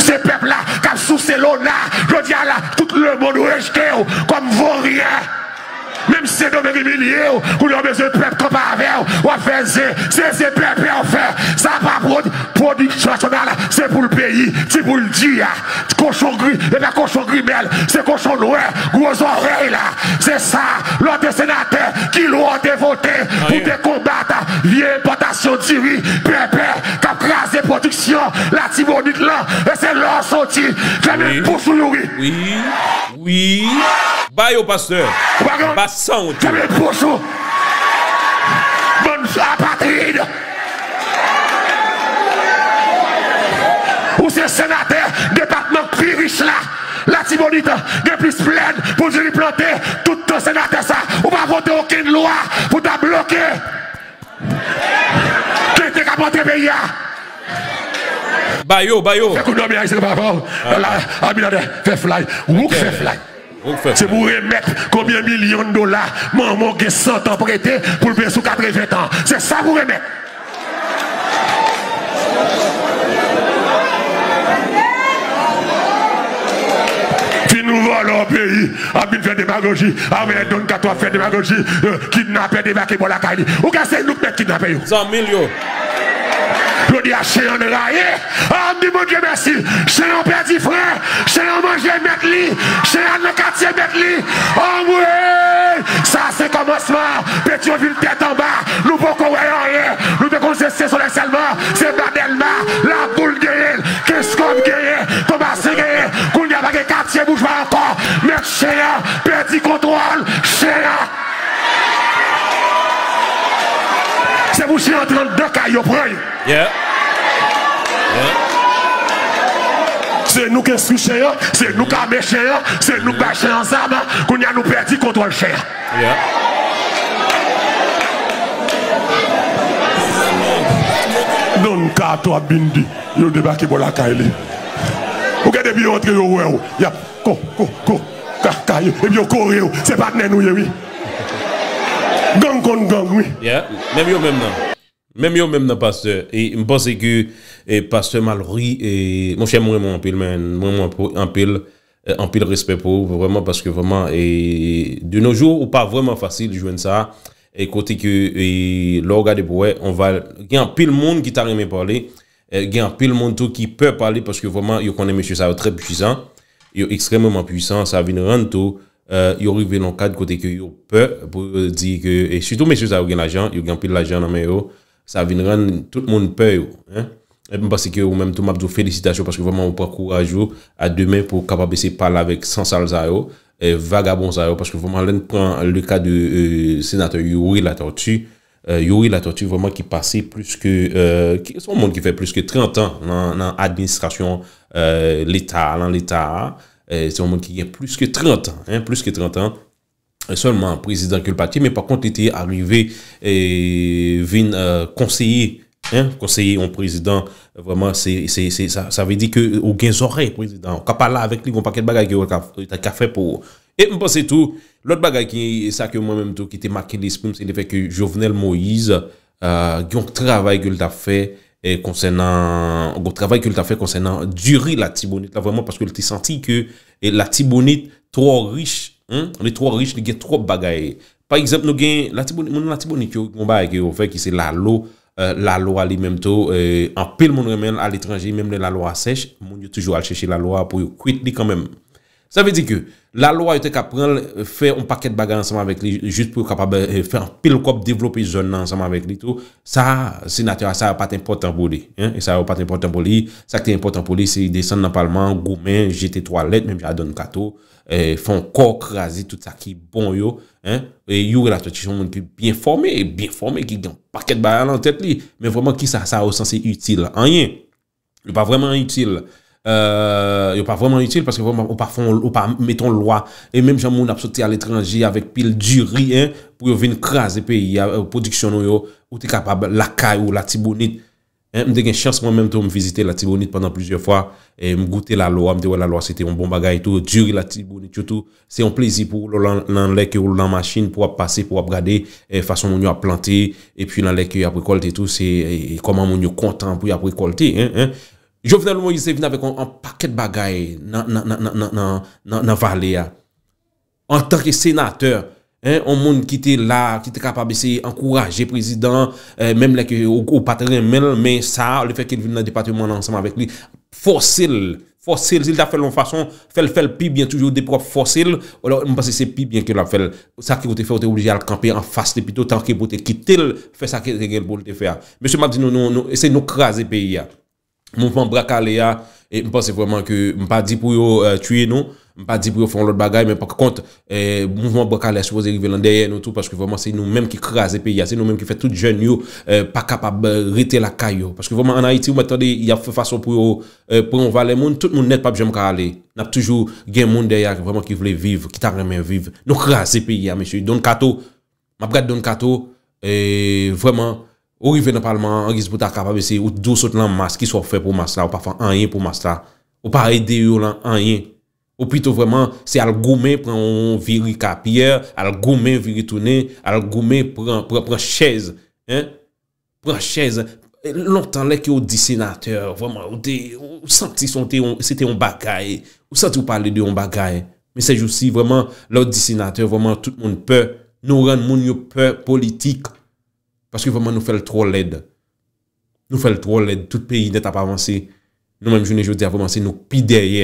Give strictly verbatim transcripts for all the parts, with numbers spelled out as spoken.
se pèp la k ap souse lona. Jodi a la, tout lemonn rejte w kòm voryen. Menm Sendomeng imilye w, kounye a w bezwen pèp kanpe avè w, w ap fè zen, se zen pèpè w fè. Sa pa pwod-, pwodiksyon nasyonal, se pou l peyi, ti pou l di a. Kochon gri, e pa kochon grimèl, se kochon nwè, gwo zòrèy la. Se sa, lè w te senatè, ki lwa w te vote pou te konbat vye enpòtasyon diri, pèpè, k ap kraze pwodiksyon Latibonit lan, e se la w soti. Fèmen bouch ou, Youri. Wi, wi. Ba yo, pastè. Ou pa gen... Ba san ou tou. Fèmen bouch ou. Bann apatrid. Ou se senatè depatman k pi rich la. Latibonit gen plis plèn pou diri plante. Tout tan senatè sa, ou pa vote okenn lwa pou ta bloke kente k ap antre peyi a. Ba yo, ba yo. Fè kout dòmi a, se pa fò. La, Abinader fè flay. Wouk fè flay. Wouk fè flay. Se pou remèt konbyen milyon dola manman w gen san tan prete pou l peye sou katreven tan. Se sa pou remèt. Fin vòlò peyi, ap vin fè demagoji. Avè Don Kato ap fè demagoji. Kidnapè debake bò lakay li. Ou ka se nou k mèt kidnapè yo. Zanmi l yo. Jodi a, chen an raye. A, m di Bondye mèsi. Chen an pèdi fren. Chen an manje mèt li. Chen an nan katye mèt li. Anmwey! Sa se kòmansman. Petyonvil tèt anba. Nou poko wè anyen. Nou te konn se Sent Solèy sèlman. Se Ba Dèlma. Laboul genyen l. Kenskòb genyen. Tomasen genyen. Kounye a pa gen katye boujwa ankò. Mèt chen an pèdi kontwòl. Chen an. Se pou chen an antre anndan kay yo pran yo. Yeah. Yeah. Se nou k enstwi chen an, se nou k ame chen an, se nou k bay chen an zam. Kounye a nou pèdi kontwòl chen an. Yeah. Don Kato ap vin di, yo debake bò lakay li. Ou gen depi yo antre yo wè w, y ap ko, ko, ko, ka, ka, yo, epi yo kore w. Se patnè nou ye, wi. Gang konn gang, wi. Yeah. Menm yo menm nan. Menm yo menm nan, pastè. E m panse ke, e, pastè Malory, e, monchè, m renmen w anpil, men m renmen w anpil, e, anpil respè pou ou, vrèman, paske vrèman, e, de nos jours, ou pa vrèman fasil jwenn sa, e kote ke, e, lè w gade pou wè, on va, gen anpil moun ki ta renmen pale, e, gen anpil moun tou ki pè pale, paske vrèman, yo konnen mesye sa yo trè pwisan, yo ekstrèmeman pwisan, sa vin rann tou, e, yo rive nan kad kote ke yo pè pou yo di ke, e sitou mesye sa yo gen lajan, yo gen anpil lajan nan men yo, sa vin rann tout moun pè yo, en. E m panse ke ou menm tou, m ap di w felisitasyon paske vrèman ou pran kouraj ou a de men pou w kapab eseye pale avèk sansal sa yo, e, vagabon sa yo, paske vrèman lè n pran le ka de, e, senatè Youri Latortue, e, Youri Latortue vrèman ki pase plis ke, e, ki, se yon moun ki fè plis ke trant an nan, nan administrasyon, e, Leta, nan Leta a. E, se yon moun ki gen plis ke trant an, en, plis ke trant an. E, sèlman prezidan ke l pa t ye, men pa kont li te arive, e, vin, e, konseye, en, konseye yon prezidan, vrèman, se, se, se, sa, sa vle di ke ou gen zòrèy prezidan an. Ou ka pale avèk li, gon pakèt bagay ke ou ka, ou ka fè pou ou. E m panse tou, lòt bagay ki, sa ke mwen menm tou, ki te make lespri m, se lefèt ke Jovenel Moïse, e, gen yon travay ke l t ap fè, e, konsènan, yon travay ke l t ap fè konsènan diri Latibonit la, vrèman, paske l te santi ke, e, Latibonit twò rich, en, li twò rich, li gen twòp bagay. Pa egzanp, nou gen Latibonit, moun Latibonit yo, gen yon bagay ke yo fè ki se lalo, e, lalo a li menm tou, e, anpil moun renmen l aletranje, menm lè lalo a sèch, moun yo toujou al chèche lalo a pou yo kwit li kanmenm. Sa vle di ke lalwa yo te ka pran l, fè yon pakèt bagay ansanm avèk li, jis pou yo kapab, eh, fè anpil kòb, devlope zòn nan ansanm avèk li tou. Sa, senatè a, sa yo pa t enpòtan pou li, en, e sa yo pa t enpòtan pou li. Sa ki te enpòtan pou li, se desann nan palman an, goumen, jete twalèt, menm jan a Don Kato, eh, fè yon kò, kraze tout sa ki bon yo, en. E Youri Latortue se yon moun ki byen fòme, e byen fòme, ki gen yon pakèt bagay nan tèt li. Men vrèman, kisa sa yo sanse itil? Anyen. Yo pa vrèman itil. Euh, yo pa vrèman itil paske vrèman ou pa fè yon, ou pa mete yon lwa. E menm jan moun ap soti aletranje avèk pil diri, en, pou yo vin kraze peyi a, euh, pwodiksyon nou yo, ou te kapab lakay ou Latibonit. En, m te gen chans mwen menm tou m vizite Latibonit pandan plizyè fwa. E m goute lalo a, m te wè lalo a se te yon bon bagay tou. Diri Latibonit yo tou. Se yon plezi pou ou lè w lan, nan lè ke w nan machin pou w ap pase, pou w ap gade, eh, fason moun yo ap plante, epi nan lè ke y ap rekòlte tou, se, eh, kòman moun yo kontan pou y ap rekòlte, en, en. Jovenel Moïse te vin avèk yon, yon pakèt bagay nan, nan, nan vale a. Antanke senatè, en, yon moun ki te la, ki te kapab eseye ankouraje prezidan an, eh, menm lè ke ou, ou pa t renmen l, men sa, lefètke l vin nan depatman an ansanm avèk li, fòse l, fòse l, si l ta fè l yon fason, fè l, fè l pi byen toujou, depi w ap fòse l, alò, m panse se pi byen ke l ap fè l. Sa ki ou te fè, ou te oblije al kanpe anfas li pito, tanke pou te kite l fè sa ki te gen pou l te fè a. Mesye, m ap di nou, nou, nou, se nou kraze peyi a. Mouvman Bra Kale a, e m panse vrèman ke m pa di pou yo, eh, tiye nou, m pa di pou yo fè yon lòt bagay, men pa kont, eh, mouvman Bra Kale a sipoze rive nan dèyè nou tou, paske vrèman se nou menm ki kraze peyi a, se nou menm ki fè tout jèn yo, eh, pa kapab, eh, rete lakay yo. Paske vrèman ann Ayiti, ou mèt tande, y ap fè fason pou yo, eh, pran yon valè moun, tout moun nèt p ap janm ka ale. N ap toujou gen moun dèyè a vrèman ki vle viv, ki ta renmen viv. Nou kraze peyi a, mesye. Don Kato, M ap gad Don Kato, eh, vrèman, ou rive nan palman an, angiz pou ta kapab eseye, ou di w sot lan mas, kisa w fè pou mas la, ou pa fè anyen pou mas la, ou pa ede yo lan anyen. Ou pito vrèman, se al goumen, pran yon viri kapyè, al goumen, viri tounen, al goumen, pran, pran, pran chèz, en, pran chèz. Lontan, lè ke w di senatè, vrèman, ou te, ou santi se te yon, se te yon bagay, ou santi w pale de yon bagay. Men sèjousi, vrèman, lè w di senatè, vrèman, tout moun pè. Nou rann moun yo pè politik. Paske vrèman, nou fè l twò lèd. Nou fè l twò lèd. Tout peyi nèt ap avanse. Nou menm jounen jodi a, vrèman, se nou k pi dèyè.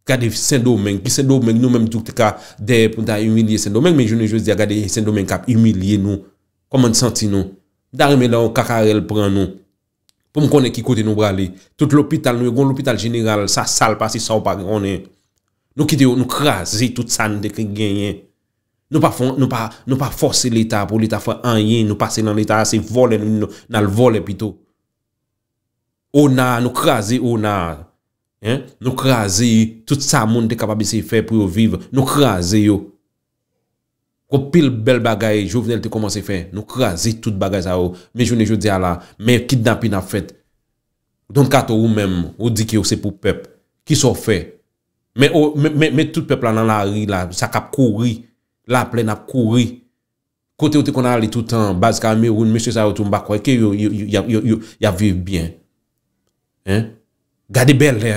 Gade Sendomeng. Ki Sendomeng? Nou menm tou te ka dèyè pou n ta imilye Sendomeng. Men jounen jodi a, gade Sendomeng k ap imilye nou. Kòman n santi nou? M ta renmen lè yon kakarèl pran nou. Pou m konnen ki kote nou prale. Tout lopital nou yo, gen yon lopital jeneral, sa sal pase sa w pa konnen. Nou kite yo, nou kraze tout sa n te genyen. Nou pa fè, nou pa, nou pa fòse Leta pou Leta fè anyen. Nou pase nan Leta a, se vòlè nou, nou, n al vòlè pito. Ona, nou kraze Ona. Hein? Nou kraze tout sa moun te kapab eseye fè pou yo viv. Nou kraze yo. Gon pil bèl bagay Jovenel te kòmanse fè. Nou kraze tout bagay sa yo. Men jounen jodi a la, men kidnapin ap fèt. Don Kato, ou menm, ou di ke ou se pou pèp. Kisa w fè? Men, o, men, men, men tout pèp la nan lari la, sa k ap kouri, Laplèn ap kouri. Kote yo te konn ale toutan, baz Kamewoun, mesye sa yo tou, m pa kwè ke yo, yo, yo, y ap, yo, yo, y ap viv byen. Hein? Gade Bèlè.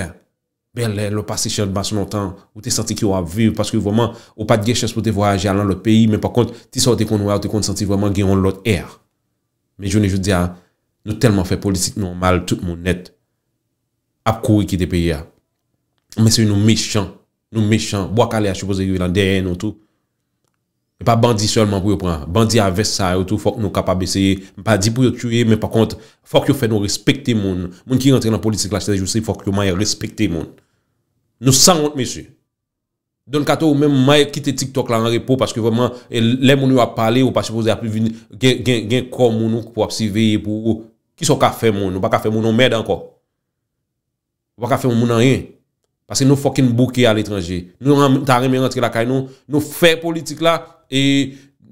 Bèlè, lè w pase Chanmas lontan, ou te santi ke w ap viv, paske vrèman, ou pa t gen chans pou te vwayaje al nan lòt peyi, men pa kont, ti sa w te konn wè, ou te konn santi vrèman gen yon lòt è. Men jounen jodi a, nou tèlman fè politik nou an mal, tout moun nèt ap kouri kite peyi a. Mesye, nou mechan. Nou mechan. Bwa Kale a sipoze rive nan dèyè nou tou. E pa bandi sèlman pou yo pran. Bandi a vès sa yo tou, fòk nou kapab eseye. M pa di pou yo tiye, men pa kont, fòk yo fè nou respekte moun. Moun ki rantre nan politik la, sèjousi, fòk yo manyen respekte moun. Nou sanwont, mesye. Don Kato, ou menm, manyen kite TikTok la an repo, paske vrèman, e lè moun yo ap pale, ou pa sipoze ap vin gen, gen, gen kò moun ou pou ap siveye pou ou. Kisa w ka fè moun? Ou pa ka fè moun yon mèd ankò. Ou pa ka fè yon moun anyen. Paske nou fucking bouke aletranje. Nou ran-, ta renmen rantre lakay nou, nou fè politik la, e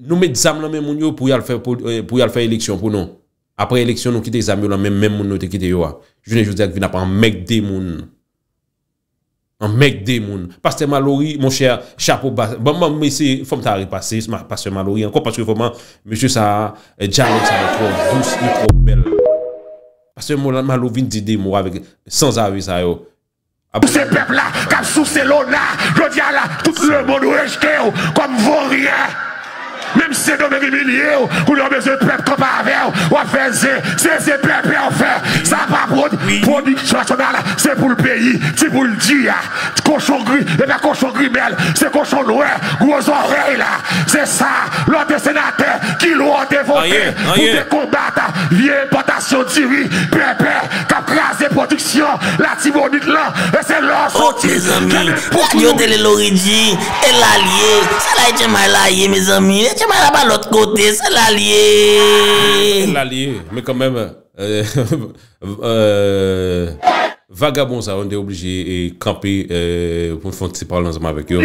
nou met zam nan men moun yo pou y al fè pol-, eh, pou y al fè eleksyon pou nou. Apre eleksyon, nou kite zam yo nan men menm moun nou te kite yo a. Jounen jodi a, k vin ap anmègde moun. Anmègde moun. Pastè Malory, monchè, chapo ba. Ban m, ban m eseye, fò m ta repase, ma-, pastè Malory ankò, paske vrèman, mesye sa a, eh, dyalòg sa yo twò dous, yo twò bèl. Pastè Molan Malo vin di de mo avèk sanzave sa yo. Ap- Se pèp la k ap souse lona. Jodi a la, tout lemonn rejte w kòm voryen. Menm Sendomeng imilye w, kounye a w bezwen pèp kanpe avè w, w ap fè zen, se zen pèpè w fè. Sa pa pwod-, pwodiksyon nasyonal, se pou l peyi, ti pou l di a. Kochon gri, e pa kochon grimèl, se kochon nwè, gwo zòrèy la. Se sa, lè w te senatè, ki lwa w te vote pou te konbat vye enpòtasyon diri, pèpè, k ap kraze pwodiksyon Latibonit lan, e se la w soti. Mezanmi, gade yo te le Loridji, e la l ye. Se la Etchenmay la ye, mezanmi. Etchenmay la pa lòt kote, se la l ye. E la l ye, men kanmenm, eh, eh, vagabon sa yo, nou te oblije, eh, kanpe, eh, pou n fè yon ti pale ansanm avèk yo.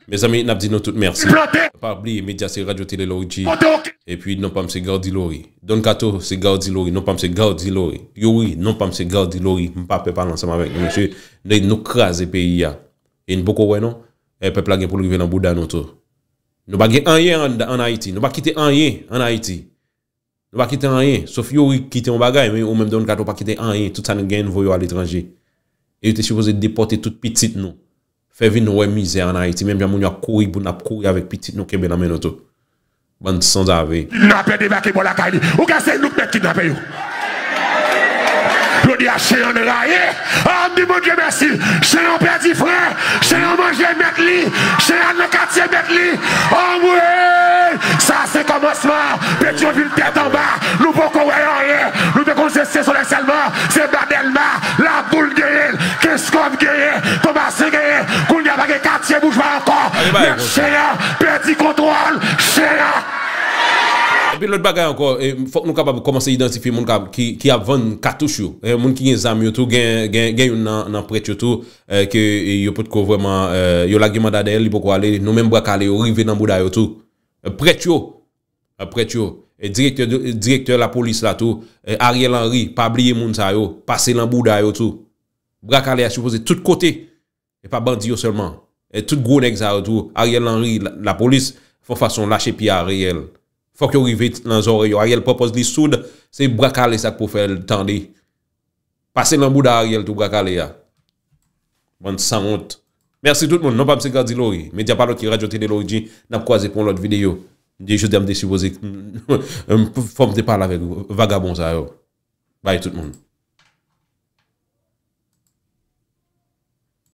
Mezanmi, n ap di nou tout mèsi. Pa bliye, medya se Radyo Tele Loridji. Epi non pa m se Gardy Laurie. Don Kato se Gardy Laurie, non pa m se Gardy Laurie. Youri, non pa m se Gardy Laurie. M pa pè pale ansanm avèk nou, mesye. Nou, nou kraze peyi a. E n poko wè non. E pèp la gen pou l rive nan bouda nou tou. Nou pa gen anyen an, ann Ayiti. Nou pa kite anyen ann Ayiti. Nou pa kite anyen. Sof Youri kite yon bagay, men ou menm Don Kato pa kite anyen. Tout sa nou genyen, nou voye yo aletranje. E yo te sipoze depòte tout pitit nou. Fè vin wè mizè ann Ayiti. Menm jan moun yo ap kouri pou n ap kouri avèk pitit nou kenbe nan men nou tou. Bann sanzave. Kidnapè debake bò lakay li. Ou ka se nou k mèt kidnapè yo. Jodi a chen an raye. A, m di Bondye mèsi. Chen an pèdi frè. Chen an manje mèt li. Chen an nan katye mèt li. Anmwey! Sa se kòmansman. Petyonvil tèt anba. Nou poko wè anyen. Nou te konn se Sesole sèlman. Se ba Dèlma. Laboul genyen l. Kenskòf genyen. Tomasen genyen. Kounye a pa gen katye boujwa ankò. Chen an pèdi kontwòl. Chen an. Epi lòt bagay ankò, e, fòk nou kapab kòmanse idantifye moun k ap, ki, ki ap vann katouch yo. E, moun ki gen zam yo tou, gen, gen, gen youn nan, nan prèt yo tou, e, ke, e, yo potko vrèman, e, yo lage manda dèyè l, li poko ale. Nou menm bra kale yo rive nan bouda yo tou. E, prèt yo, e, prèt yo, e, direktè, direktè lapolis la tou, e, Ariel Henry, pa bliye moun sa yo, pase nan bouda yo tou. Bra kale a sipoze tout kote. E pa bandi yo sèlman. E tout gwo nèg sa yo tou, Ariel Henry, la, lapolis, fè yon fason lache pye a Ariel. Fòk yo rive nan zòrèy yo. Ariel pran pòz li soud, se bra kale sa k pou fè l tande. Pase nan bouda Ariel tou bra kale a. Bann sanwont. Mèsi tout moun. Non pa m se Gardy Laurie. Medya pa lòt ke Radyo Tele Laurie G. N ap kwaze pou yon lòt videyo. M di jodi a m te sipoze fò m te pale avèk vagabon sa yo. Bay tout moun.